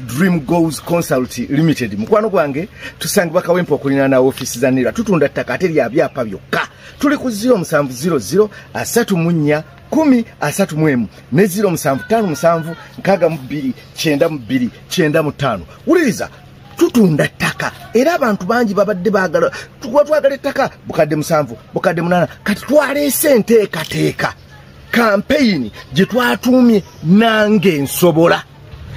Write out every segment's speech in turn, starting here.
Dream Goals Consult Limited. Mukwano gwange tusangibwa Kawempe okulinaana na ofiisi za NIRA. Tutunda ttaka ate lya byapa byokka. Tuli ku 0700 34 10 31 ne 0757 62 92 95. Wuliriza, tutunda ttaka era abantu bangi babadde baagala twagala ettaka bukadde 7, bukadde 8. Kati twaleese enteekateeka kampeyini gye twatuumye Nange Nsobola,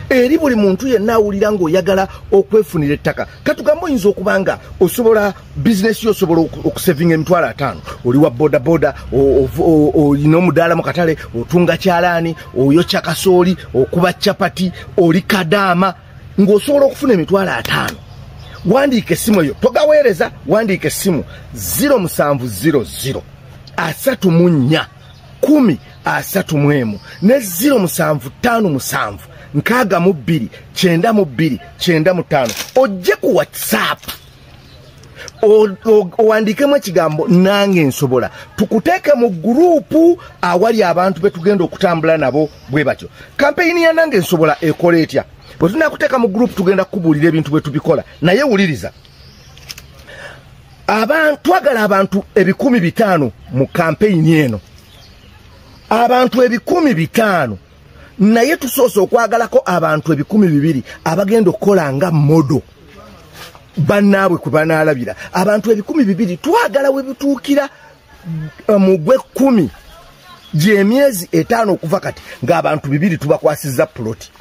eri buli muntu yenna awulira ng'oyagala okwefunira ettaka. Katugambe oyinza okuba nga osobola bizinesi yo, osobola okusevinga 50,000, oli wa bodaboda, olina omudaala mu katale, otunga kyalaani, oyokya kasooli, okuba capati, oli kadaama, ng'osobola okufuna 50,000. Wandiika essimu eyo, togaweereza, wandiika essimu 0700 34 10 31 ne 0757 62 92 95. Ojje ku WhatsApp owandiikemu ekigambo Nange Nsobola, tukuteeke mu gurupu awali abantu betugenda okutambula nabo bwe batyo. Kampeyini ya Nange Nsobola ekola etya? Bwe tunakuteeka mu gurupu tugenda kukubuulira ebintu bwe tubikola. Naye wuliriza, twagala abantu 5,000 mu kampeyini eno, abantu 5,000. Naye tusoose okwagalako abantu 2,000 abagenda okukola nga modo bannaabwe kwe banaalabira. Abantu 2,000 twagala we bituukira mu gw'ekkumi gy'emyezi 5 okuva kati ng'abantu 2 tubakwasizza puloti.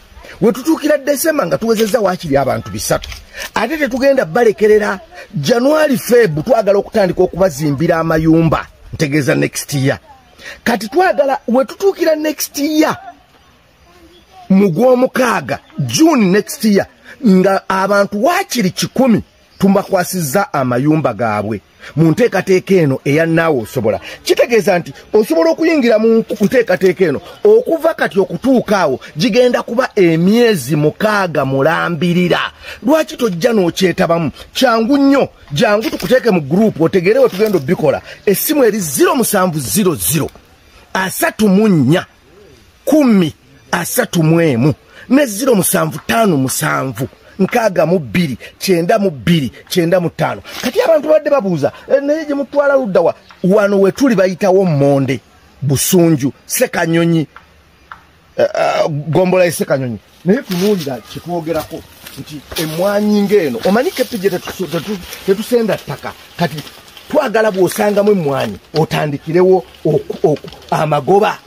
We tutuukira Desemba nga tuwezezza waakiri abantu 3. Ate tetugenda balekerera. January, Feb twagala okutandika okubazimbira amayumba, ntegeeza next year. Kati twagala we tutuukira next year mu gw'omukaaga, June next year, nga abantu waakiri 100 tumbakwasizza amayumba gaabwe mu nteekateeka eno eya Naawe Osobola. Kitegeeza nti osobola okuyingira mu nteekateeka eno okuva kati okutuuka awo gigenda kuba emyezi 6 mulambirira. Lwaki tojja n'okyetabamu? Kyangu nnyo, jangu tukuteeke mu gurupu otegeere we tugenda obikola. Essimu eri 0700 34 10 31 ne 0757 62 92 95. Kati abantu badde babuuza, naye gye mutwala ludda wa? Wano we tuli bayitawo Monde, Busunju, Sekanyonyi, gombola ye Sekanyonyi. Naye tunuulira kyetwogerako nti emmwanyi ng'eno, omanyi KPJ tetusenda ttaka. Kati twagala bw'osangamu emmwanyi otandikirewo amagoba.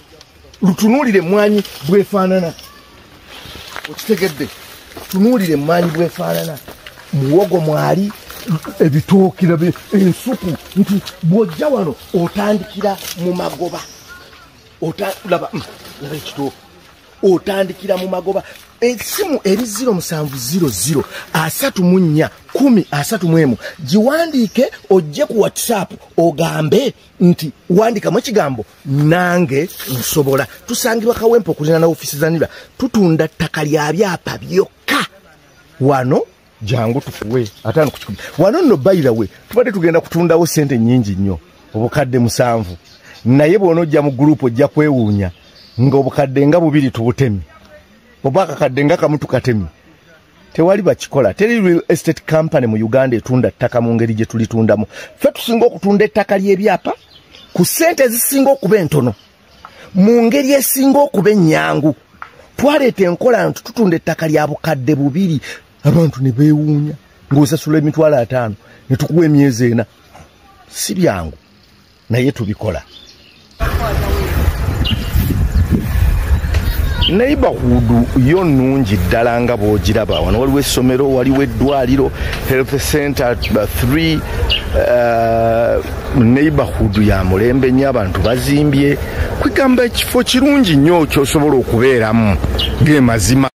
Lutunuulire emmwanyi bwefaanana, okitegedde? Tunuulire emmwanyi bwefaanana, muwogo mwali, ebitooki, ensuku, nti bw'ojja wano otandikira mu magoba. Laba ekitooki, otandikira mu magoba. Essimu eri 0700 34 10 31, giwandiike ojje ku WhatsApp ogambe nti wandikamu ekigambo Nange Nsobola. Tusangibwa Kawempe okulinaana ofiisi za NIRA. Tutunda ttaka lya byapa byokka. Wano jangu tukuwe 50 ku 100. Wano nno by the way tubadde tugenda kutundawo ssente nnyingi nnyo, obukadde 7. Naye bw'onojja mu gurupu ojja kwewuunya ng'obukadde nga 2 tubutemye, oba akakadde nga 1 tukatemye. Tewali bakikola. Teri real estate company mu Uganda etunda ttaka mu ngeri gye tulitundamu. Ffe tusinga okutunda ettaka ly'ebyapa ku ssente ezisinga okuba entono mu ngeri esinga okuba ennyangu. Twaleeta enkola nti tutunda ettaka lya bukadde 2, abantu ne beewuunya ng'osasula 50,000 ne tukuwa emyezi 4. Si byangu, naye tubikola. Neighborhood yo nnungi ddala nga bw'ogiraba. Wano waliwo essomero, waliwo eddwaliro, health center 3. Neighborhood ya mulembe nnyo, abantu bazimbye. Kwegamba ekifo kirungi nnyo ky'osobola okubeeramu, ge mazima.